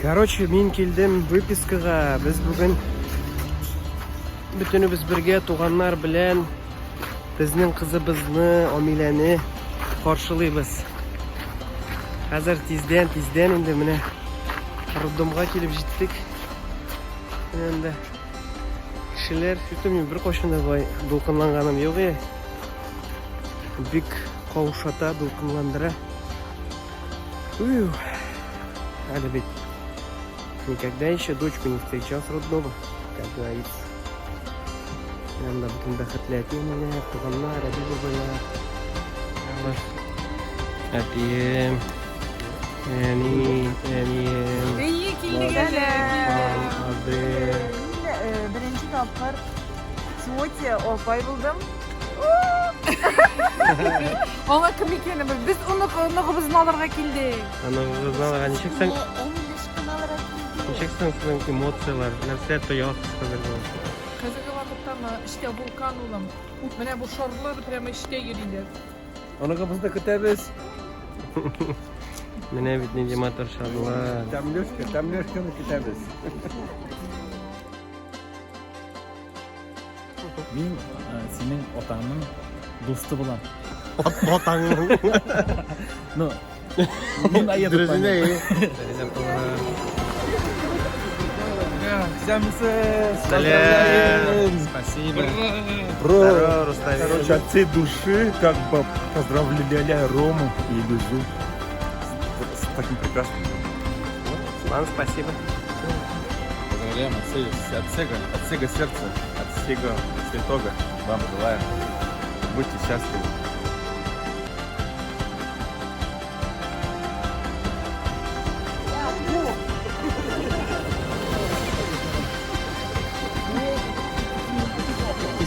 Короче, мин килдем выпискага. Без бүген бөтенебез бергә туганнар белән безнең кызыбызны, Амиләне каршылыйбыз. Хәзер тиздән, тиздән инде менә роддомга килеп җиттек. Менә инде кешеләр, что-то мин беркайчан да болай дулкынланганым юк иде. Бик каушата, дулкынландыра. Ух, әле бит никогда еще дочку не встречал с родного, как говорится. Янда бөтен бәхетле әти-әниләр, туганнар, әби-бабайлар. Әтием, әни, әнием. Әйе, килдек әле. Абый. Мин беренче тапкыр тетя, апай булдым. Аңа кем икәнен бел. Без онык, оныгыбызны алырга килдек. Оныгыгызны алырга ничек соң? Ничек соң сезнең эмоцияләр? Нәрсә тоясыз хәзерге вакытта? Хәзерге вакыттамы эчтә вулкан улым. Менә бу шарлар прямо эчтә йөриләр. Оныгыбызны көтәбез. Менә бит нинди матур шарлар. Тәмлешкә, тәмлешкәне көтәбез. Мин синең атаңның дусты булам. Атаңның. Ну, мин аеду. Дөресенә. Исәнмесез. Сәлам. Спасибо. Здорово, Рустам. Короче, от всей души как бы поздравляю Рому и Лизу с таким прекрасным. Вам спасибо. Поздравляем от всего, от всего, от всего сердца, от всего святого. Вам желаем. Будьте счастливы.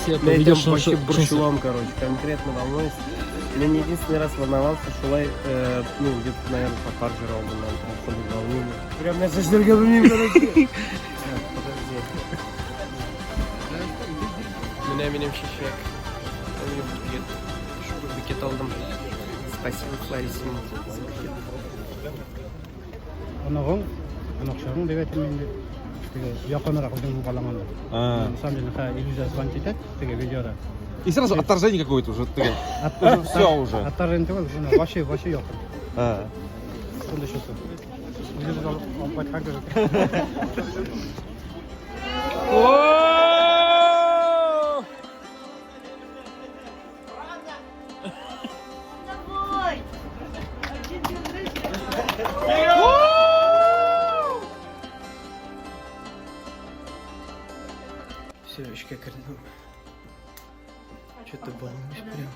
Я идем вообще борщевом, короче, конкретно волнуюсь. Я не единственный раз волновался, шулай, ну, где-то, наверное, татар җыры алдыннан, прям шундый волнение. Прям нәрсә эшләргә белмим, короче. Так, подожди. Менә минем чәчәк. Минем букет. Шундый букет алдым. Спасибо, Флорисимо, за букет. Оныгың, оныкчагың дип әйтим инде. Теге якынрак үзеңнең балаңа. На самом деле, ха, иллюзия звонить итә, теге видеода. И сразу отторжение какое-то уже. От, Все уже. Отторжение түгел, ну, вообще, вообще якын. А. Шундый чувство. Үзебез алып алып кайткан кебек. Все, эшкә кердем. Что-то волнуюсь прям.